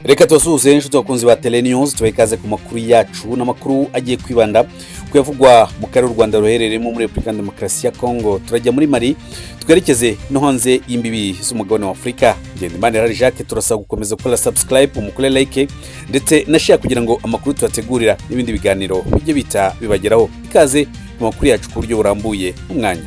Reka tubasuhuze, inshuti bakunzi ba Tele News, tubahe ikaze ku makuru yacu, n'amakuru agiye kwibanda ku yavugwa mu karere u Rwanda ruherereyemo muri Repubulika ya Demokarasi ya Kongo. Turajya muri Mali, twerekeze no hanze y'imbibi z'umugabane wa Afurika. Ngendimana Jacques, turasaba gukomeza gukora subscribe, mukore like ndetse na share kugira ngo amakuru tubategurira n'ibindi biganiro bijye bita bibageraho. Ikaze ku makuru yacu ku buryo burambuye umwanya.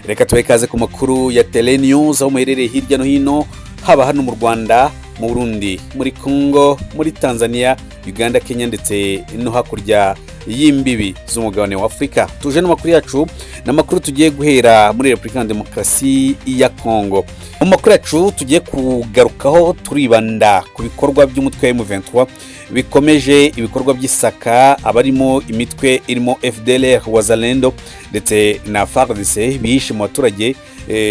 Reka tubahe ikaze ku makuru ya Tele News aho muherereye hirya no hino, haba hano mu Rwanda, mu Burundi, muri Congo, muri Tanzania, Uganda, Kenya ndetse no hakurya y'imbibi z'umugabane wa Afurika. Tuje n'amakuru yacu, ni amakuru tugiye guhera muri Repubulika ya Demokarasi ya Congo. Mu makuru yacu tugiye kugarukaho, turibanda ku bikorwa by'umutwe wa M23 bikomeje ibikorwa by'isaka, abarimo imitwe irimo FDLR, Wazalendo ndetse na FARDC bihishe mu baturage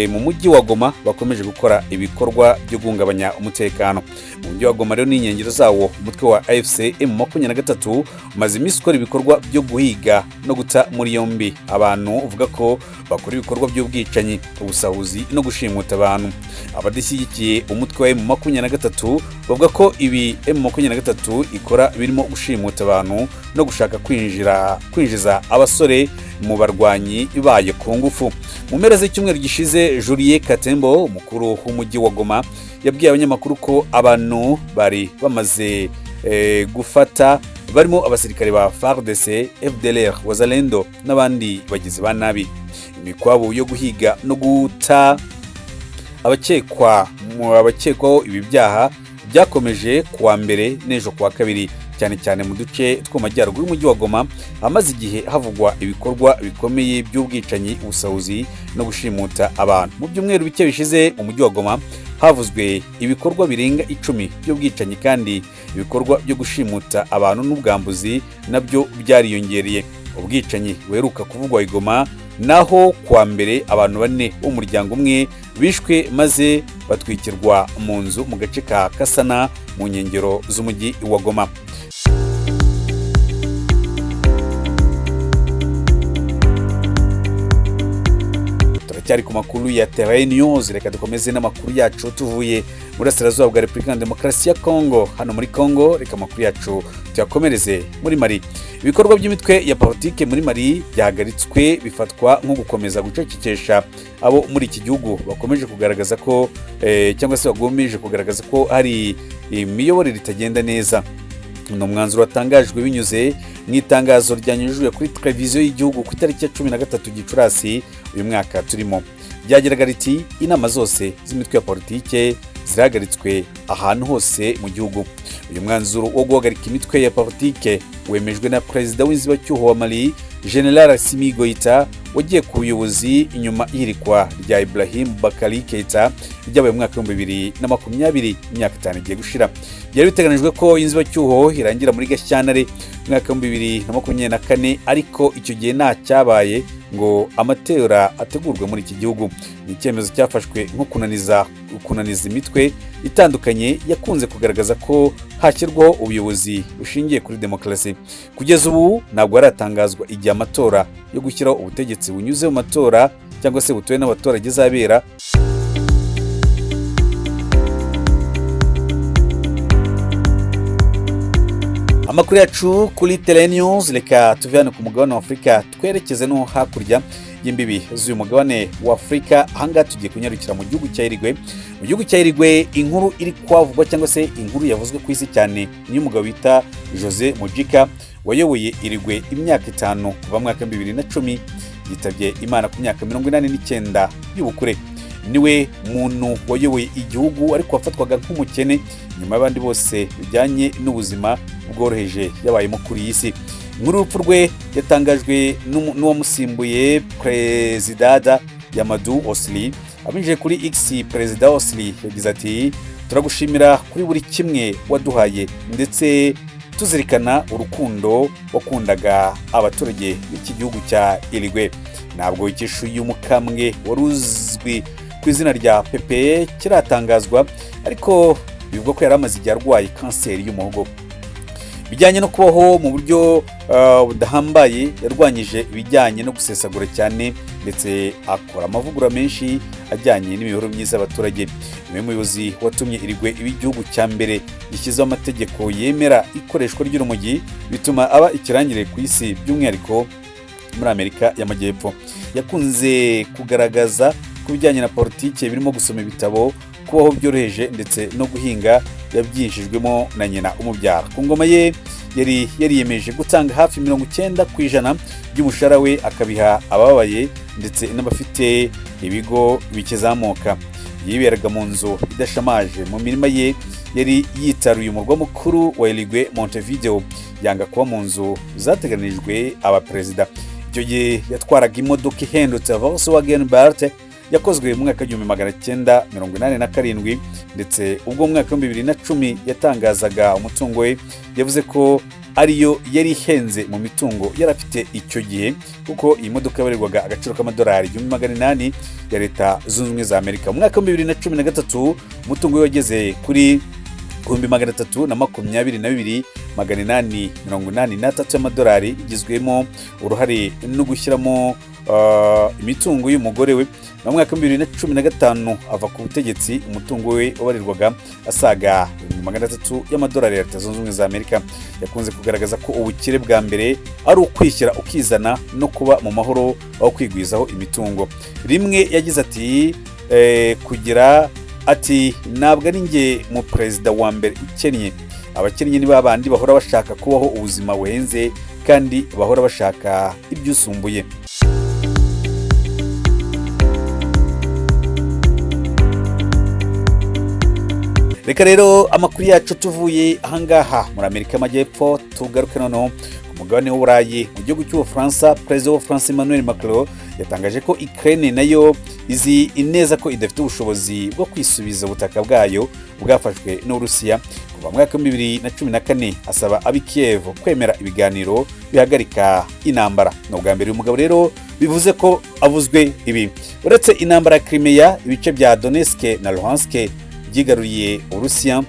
mu mujyi wa Goma, bakomeje gukora ibikorwa byo guhungabanya umutekano mu mujyi wa Goma rero n'inkengero zawo. Umutwe wa AFC M23 umaze iminsi ukora ibikorwa byo guhiga no guta muri yombi abantu uvuga ko bakora ibikorwa by'ubwicanyi, ubusahuzi no gushimuta abantu. Abadashyigikiye umutwe wa M23 bavuga ko ibi M23 ikora birimo gushimuta abantu no gushaka kwinjiza abasore mu barwanyi bayo ku ngufu. Mu mpera z'icyumweru gishize, Julien Katembo, umukuru w'umujyi wa Goma, yabwiye abanyamakuru ko abantu bari bamaze gufata barimo abasirikare ba FARDC, FDLR, Wazalendo n'abandi bagizi ba nabi. Imikwabu yo guhiga no guta abakekwaho ibi byaha byakomeje kuwa mbere n'ejo kuwa kabiri, cyane cyane mu duce two mu majyaruguru y'umujyi wa Goma, hamaze igihe havugwa ibikorwa bikomeye by'ubwicanyi, ubusahuzi no gushimuta abantu. Mu byumweru bike bishize, mu mujyi wa Goma havuzwe ibikorwa birenga 10 by'ubwicanyi, kandi ibikorwa byo gushimuta abantu n'ubwambuzi nabyo byariyongereye. Ubwicanyi buheruka kuvugwa i Goma naho kuwa mbere, abantu bane b'umuryango umwe bishwe maze batwikirwa mu nzu mu gace ka Kasana mu nkengero z'umujyi wa Goma. Turacyari ku makuru ya Terrain News. Reka dukomeze n'amakuru yacu tuvuye burasirazuba bwa Repubulika ya Demokarasi ya Kongo. Hano muri Kongo, reka amakuru yacu tuyakomereze muri Mali. Ibikorwa by'imitwe ya politike muri Mali byahagaritswe, bifatwa nko gukomeza gucecekesha abo muri iki gihugu bakomeje kugaragaza ko cyangwa se bagomeje kugaragaza ko hari imiyoborere itagenda neza. Ni umwanzuro watangajwe binyuze mu itangazo ryanyujijwe kuri televiziyo y'igihugu ku itariki ya 13 Gicurasi uyu mwaka turimo. Ryagiraga riti: "Inama zose z'imitwe ya politike zirahagaritswe ahantu hose mu gihugu." Uyu mwanzuro wo guhagarika imitwe ya politike wemejwe na perezida w'inzibacyuho wa Mali, General Assimi Goita, wagiye ku buyobozi inyuma y'ihirikwa rya Ibrahim Boubacar Keita ryabaye mu mwaka wa 2020. Imyaka 5 igiye gushira. Byari biteganijwe ko inzibacyuho irangira muri Gashyantare mu mwaka wa 2024, ariko icyo gihe nta cyabaye ngo amatora ategurwe muri iki gihugu. Ni icyemezo cyafashwe nko kunaniza imitwe itandukanye yakunze kugaragaza ko hashyirwaho ubuyobozi bushingiye kuri demokarasi. Kugeza ubu ntabwo haratangazwa igihe amatora yo gushyiraho ubutegetsi bunyuze mu matora cyangwa se butuwe n'abaturage azabera. Amakuru yacu kuri Tele News, reka tuve hano ku mugabane wa Afurika twerekeze no hakurya y'imbibi z'uyu mugabane wa Afurika. Ahangaha tugiye kunyarukira mu gihugu cya Uruguay. Mu gihugu cya Uruguay, inkuru iri kwavugwa cyangwa se inkuru yavuzwe ku isi cyane ni umugabo bita Jose Mujica, wayoboye Uruguay imyaka 5 kuva mu mwaka 2010. Yitabye Imana ku myaka 89 y'ubukure. Niwe muntu wayoboye igihugu ariko wafatwaga nk'umukene nyuma y'abandi bose bijyanye n'ubuzima bworoheje yabayemo kuri iyi si. Inkuru y'urupfu rwe yatangajwe n'uwamusimbuye, Perezida Yamadu Osli, abinyujije kuri X. Perezida Osli yagize ati: "Turagushimira kuri buri kimwe waduhaye ndetse tuzirikana urukundo wakundaga abaturage b'iki gihugu cya Uruguay." Ntabwo ikisha uyu mukambwe wari uzwi ku izina rya Pepe kiratangazwa, ariko bivugwa ko yari amaze igihe arwaye kanseri y'umuhogo. Bijyanye no kubaho mu buryo budahambaye, yarwanyije ibijyanye no gusesagura cyane, ndetse akora amavugurura menshi ajyanye n'imibereho myiza y'abaturage. Niwe muyobozi watumye Uruguay iba igihugu cya mbere gishyizeho amategeko yemera ikoreshwa ry'urumogi, bituma aba ikirangirire ku isi, by'umwihariko muri Amerika y'Amajyepfo. Yakunze kugaragaza ku bijyanye na politiki birimo gusoma ibitabo, kubaho byoroheje ndetse no guhinga, yabyinjijwemo na nyina umubyara. Ku ngoma ye yari yariyemeje gutanga hafi 90% by'umushahara we, akabiha abababaye ndetse n'abafite ibigo bikizamuka. Yiberaga mu nzu idashamaje mu mirima ye yari yitaruye umurwa mukuru wa Uruguay, Montevideo, yanga kuba mu nzu zateganijwe abaperezida. Icyo gihe yatwaraga imodoka ihendutse Volkswagen Beetle yakozwe mu mwaka w'1987. Ndetse ubwo mu mwaka w'2010 yatangazaga umutungo we, yavuze ko ariyo yari ihenze mu mitungo yari afite icyo gihe, kuko iyi modoka yabarirwaga agaciro k'amadolari 1800 ya Leta Zunze Ubumwe za Amerika. Mu mwaka wa 2013 umutungo we wageze kuri 322,883 y'amadolari, igizwemo uruhare no gushyiramo imitungo y'umugore we. Mu mwaka wa 2015 ava ku butegetsi, umutungo we wabarirwaga asaga 300,000 y'amadolari ya Leta Zunze Ubumwe za Amerika. Yakunze kugaragaza ko ubukire bwa mbere ari ukwishyira ukizana no kuba mu mahoro aho kwigwizaho imitungo. Rimwe yagize ati kugira ati: "Ntabwo ari njye mu perezida wa mbere ukennye. Abakennye ni ba bandi bahora bashaka kubaho ubuzima buhenze kandi bahora bashaka ibyusumbuye." Reka rero amakuru yacu tuvuye ahangaha muri Amerika y'Amajyepfo, tugaruke noneho ku mugabane w'Uburayi, mu gihugu cy'Ubufaransa. Perezida w'Ubufaransa Emmanuel Macron yatangaje ko Ukraine nayo izi neza ko idafite ubushobozi bwo kwisubiza ubutaka bwayo bwafashwe n'Uburusiya kuva mu mwaka wa 2014, asaba ab'i Kiev kwemera ibiganiro bihagarika intambara. Ni ubwa mbere uyu mugabo rero bivuze ko avuzwe ibi. Uretse intambara ya Crimea, ibice bya Donetsk na Luhansk byigaruriye Uburusiya.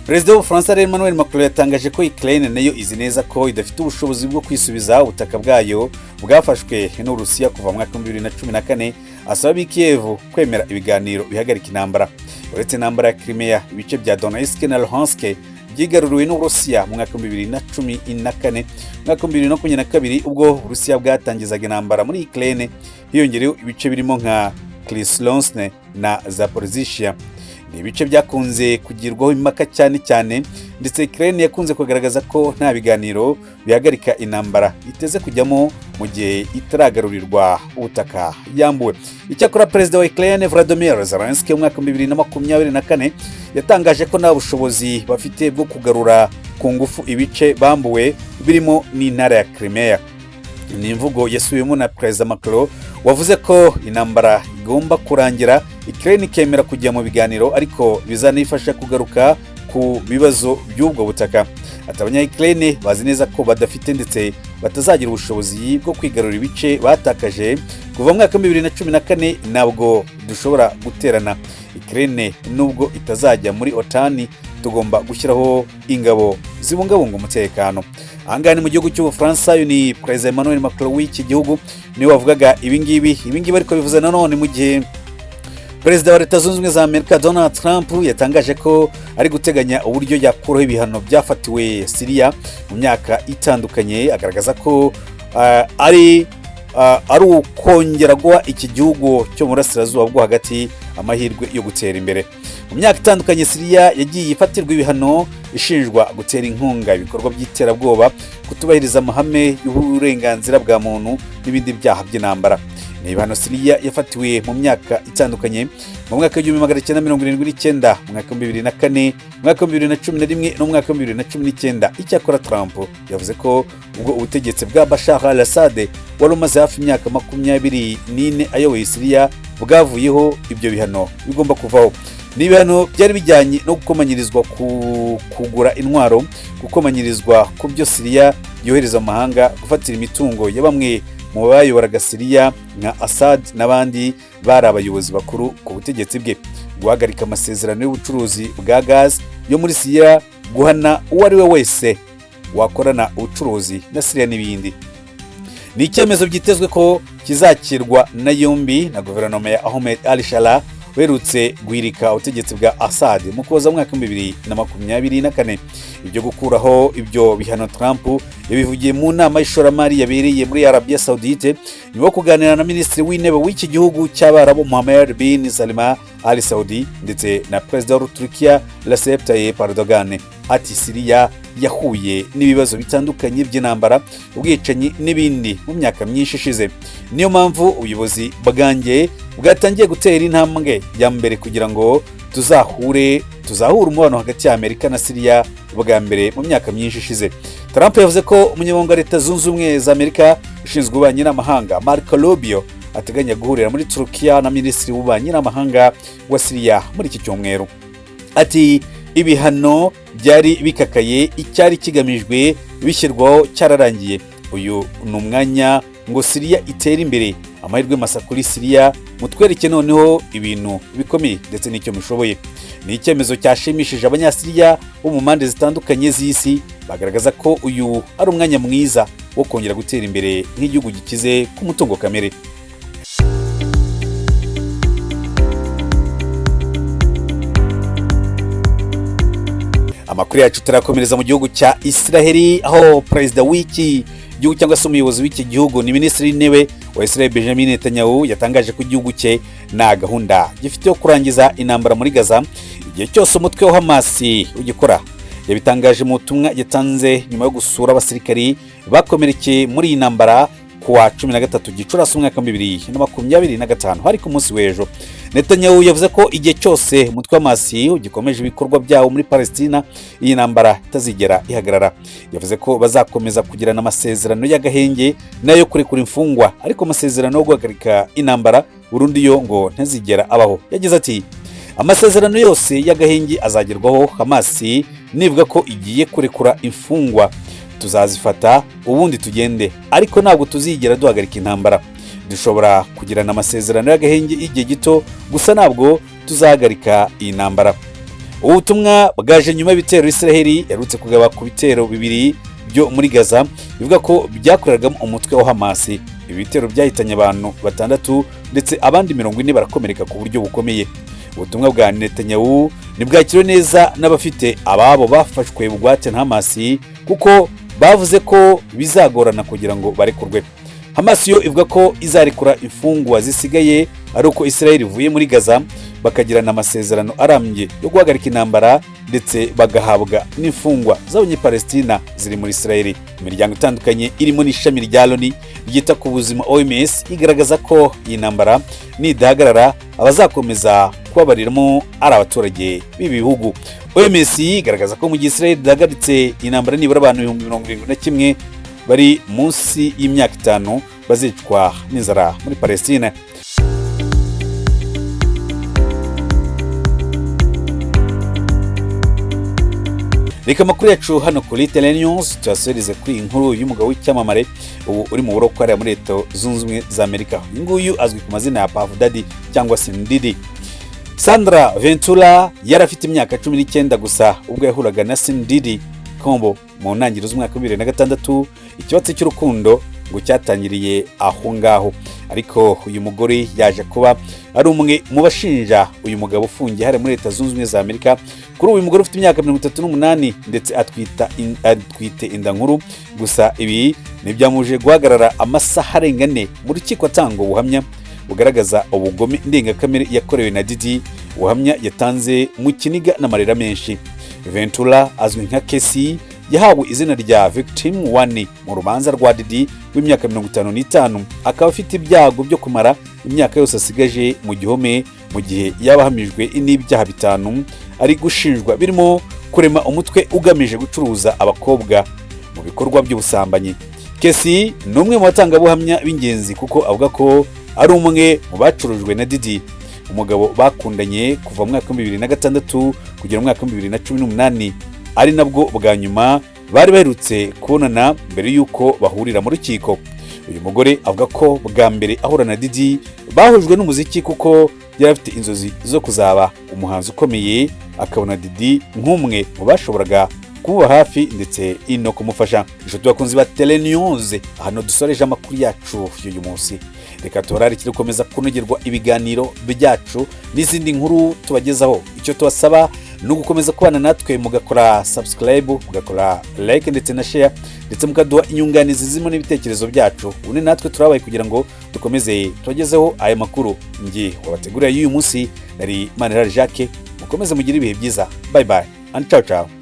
Perezida w'Ubufaransa rero Emmanuel Macron yatangaje ko Ukraine nayo izi neza ko idafite ubushobozi bwo kwisubiza ubutaka bwayo bwafashwe n'Uburusiya kuva mu mwaka wa 2014, asaba ab'i Kiev kwemera ibiganiro bihagarika intambara. Uretse intambara ya Crimea, ibice bya Donetsk na Luhansk byigaruriwe n'Uburusiya mu mwaka wa 2014. Mu mwaka wa 2022, ubwo Uburusiya bwatangizaga intambara muri Ukraine, hiyongereyeho ibice birimo nka Kherson na Zaporizhia. Ni ibice byakunze kugirwaho impaka cyane cyane, ndetse Ukraine yakunze kugaragaza ko nta biganiro bihagarika intambara iteze kujyamo mu gihe itaragarurirwa ubutaka yambuwe. Icyakora perezida wa Ukraine Volodymyr Zelensky mu mwaka wa 2024 yatangaje ko nta bushobozi bafite bwo kugarura ku ngufu ibice bambuwe, birimo n'intara ya Crimea. Ni imvugo yasubiwemo na Perezida Macron, wavuze ko intambara igomba kurangira, Ukraine ikemera kujya mu biganiro, ariko bizanayifasha kugaruka ku bibazo by'ubwo butaka. Ati: "Abanya-Ukraine bazi neza ko badafite ndetse batazagira ubushobozi bwo kwigarurira ibice batakaje kuva mu mwaka wa 2014. Ntabwo dushobora guterana Ukraine nubwo itazajya muri OTAN. Tugomba gushyiraho ingabo zibungabunga umutekano." Ahangaha ni mu gihugu cy'Ubufaransa. Uyu ni Perezida Emmanuel Macron w'iki gihugu, niwe wavugaga ibingibi. Ibingibi ariko bivuze nanone mu gihe Perezida wa Leta Zunze Ubumwe za Amerika Donald Trump yatangaje ko ari guteganya uburyo yakuraho ibihano byafatiwe Siriya mu myaka itandukanye, agaragaza ko ari ukongera guha iki gihugu cyo mu burasirazuba bwo hagati amahirwe yo gutera imbere. Mu myaka itandukanye Siriya yagiye ifatirwa ibihano, ishinjwa gutera inkunga ibikorwa by'iterabwoba, kutubahiriza amahame y'uburenganzira bwa muntu n'ibindi byaha by'intambara. Ni ibihano Siriya yafatiwe mu myaka itandukanye: mu mwaka w'1979, mu mwaka wa 2004, mu mwaka wa 2011 no mu mwaka wa 2019. Icyakora Trump yavuze ko ubwo ubutegetsi bwa Bashar al-Assad, wari umaze hafi imyaka 24 ayoboye Siriya, bwavuyeho, ibyo bihano bigomba kuvaho. Ni ibihano byari bijyanye no gukomanyirizwa ku kugura intwaro, gukomanyirizwa ku byo Siriya yohereza mu mahanga, gufatira imitungo ya bamwe mu bayoboraga Siriya nka Assad n'abandi bari abayobozi bakuru ku butegetsi bwe, guhagarika amasezerano y'ubucuruzi bwa gaz yo muri Siriya, guhana uwo ari we wese wakorana ubucuruzi na Siriya n'ibindi. Ni icyemezo byitezwe ko kizakirwa na yombi na guverinoma ya Ahmed al Sharaa uherutse guhirika ubutegetsi bwa Assad mu Kuboza mu mwaka wa 2024. Ibyo gukuraho ibyo bihano, Trump yabivugiye mu nama y'ishoramari yabereye muri Arabia Saudite, nyuma yo kuganira na Minisitiri w'Intebe w'iki gihugu cy'Abarabu, Mohammed bin Salman Al Saudi, ndetse na Perezida wa Turukiya, Recep Tayyip Erdogan. Ati: "Siriya yahuye n'ibibazo bitandukanye by'intambara, ubwicanyi n'ibindi mu myaka myinshi ishize. Niyo mpamvu ubuyobozi bwanjye bwatangiye gutera intambwe ya mbere kugira ngo tuzahure umubano hagati ya Amerika na Siriya bwa mbere mu myaka myinshi ishize." Trump yavuze ko umunyamabanga wa Leta Zunze Ubumwe za Amerika ushinzwe ububanyi n'amahanga, Marco Rubio, ateganya guhurira muri Turukiya na Minisitiri w'Ububanyi n'Amahanga wa Siriya muri iki cyumweru. Ati: "Ibihano byari bikakaye, icyari kigamijwe bishyirwaho cyararangiye. Uyu ni umwanya ngo Siriya itere imbere. Amahirwe masa kuri Siriya, mutwereke noneho ibintu bikomeye ndetse n'icyo mushoboye." Ni icyemezo cyashimishije Abanyasiriya bo mu mpande zitandukanye z'isi, bagaragaza ko uyu ari umwanya mwiza wo kongera gutera imbere nk'igihugu gikize ku mutungo kamere. Amakuru yacu turakomereza mu gihugu cya Israheli, aho perezida w'iki gihugu, cyangwa se umuyobozi w'iki gihugu, ni Minisitiri w'Intebe wa Israel, Benjamin Netanyahu, yatangaje ko igihugu cye nta gahunda gifite yo kurangiza intambara muri Gaza igihe cyose umutwe wa Hamasi ugikora. Yabitangaje mu butumwa yatanze nyuma yo gusura abasirikari bakomerekeye muri iyi ntambara ku wa 13 Gicurasi umwaka wa 2025, hari ku munsi w'ejo. Netanyahu yavuze ko igihe cyose umutwe wa Hamasi ugikomeje ibikorwa byawo muri Palestina, iyi ntambara itazigera ihagarara. Yavuze ko bazakomeza kugirana amasezerano y'agahenge n'ayo kurekura imfungwa, ariko amasezerano yo guhagarika intambara burundu yo ngo ntazigera abaho. Yagize ati: "Amasezerano yose y'agahenge azagerwaho Hamasi nivuga ko igiye kurekura imfungwa. Tuzazifata ubundi tugende, ariko ntabwo tuzigera duhagarika intambara. Dushobora kugirana amasezerano y'agahenge y'igihe gito gusa, ntabwo tuzahagarika iyi ntambara." Ubu butumwa bwaje nyuma y'ibitero Israheli yaherutse kugaba ku bitero bibiri byo muri Gaza bivuga ko byakoreragamo umutwe wa Hamasi. Ibi bitero byahitanye abantu batandatu ndetse abandi 40 barakomereka ku buryo bukomeye. Ubutumwa bwa Netanyahu ntibwakiriwe neza n'abafite ababo bafashwe bugwate na Hamasi, kuko bavuze ko bizagorana kugira ngo barekurwe. Hamas yo ivuga ko izarekura imfungwa zisigaye ari uko Israel ivuye muri Gaza, bakagirana amasezerano arambye yo guhagarika intambara, ndetse bagahabwa n'imfungwa z'Abanyepalestina ziri muri Israel. Imiryango itandukanye irimo n'ishami rya Loni ryita ku buzima, OMS, igaragaza ko iyi ntambara nidahagarara abazakomeza kubabariramo ari abaturage b'ibi bihugu. OMS igaragaza ko mu gihe Israel idahagaritse intambara, nibura abantu 71,000 bari munsi y'imyaka 5 bazicwa n'inzara muri Palestine. Reka amakuru yacu hano kuri Telenews tuyasoreze kuri iyi nkuru y'umugabo w'icyamamare ubu uri mu buroko hariya muri Leta Zunze Ubumwe za Amerika. Uyu nguyu azwi ku mazina ya Puff Daddy cyangwa se Diddy. Sandra Ventura yari afite imyaka 19 gusa ubwo yahuraga na Sean Diddy Combs mu ntangiriro z'umwaka wa 2006. Ikibatsi cy'urukundo ngo cyatangiriye aho ngaho, ariko uyu mugore yaje kuba ari umwe mu bashinja uyu mugabo ufungiye hariya muri Leta Zunze Ubumwe za Amerika. Kuri ubu uyu mugore ufite imyaka 38 ndetse atwite inda nkuru. Gusa ibi ntibyamuje guhagarara amasaha arenga 4 mu rukiko atanga ubuhamya bugaragaza ubugome ndengakamere yakorewe na Diddy, ubuhamya yatanze mu kiniga n'amarira menshi. Ventura azwi nka Kesi, yahawe izina rya Victim One mu rubanza rwa Diddy w'imyaka 55, akaba afite ibyago byo kumara imyaka yose asigaje mu gihome mu gihe yaba ahamijwe n'ibyaha bitanu ari gushinjwa, birimo kurema umutwe ugamije gucuruza abakobwa mu bikorwa by'ubusambanyi. Kesi ni umwe mu batangabuhamya b'ingenzi, kuko avuga ko ari umwe mu bacurujwe na Diddy, umugabo bakundanye kuva mu mwaka wa 2006 kugera mu mwaka wa 2018, ari nabwo bwa nyuma bari baherutse kubonana mbere y'uko bahurira mu rukiko. Uyu mugore avuga ko bwa mbere ahura na Diddy bahujwe n'umuziki, kuko yari afite inzozi zo kuzaba umuhanzi ukomeye, akabona Diddy nk'umwe mu bashoboraga kumuba hafi ndetse no kumufasha. Inshuti bakunzi ba Telenews, hano dusoreje amakuru yacu y'uyu munsi. Reka tubararikire gukomeza kunogerwa ibiganiro byacu n'izindi nkuru tubagezaho. Icyo tubasaba ni ugukomeza kubana natwe, mugakora subscribe, mugakora like ndetse na share, ndetse mukaduha inyunganizi zirimo n'ibitekerezo byacu. Ubundi natwe turabaye kugira ngo dukomeze tubagezeho aya makuru. Njye wabateguriye y'uyu munsi nari Manirari Jacques. Mukomeze mugire ibihe byiza. Bye bye and ciao ciao.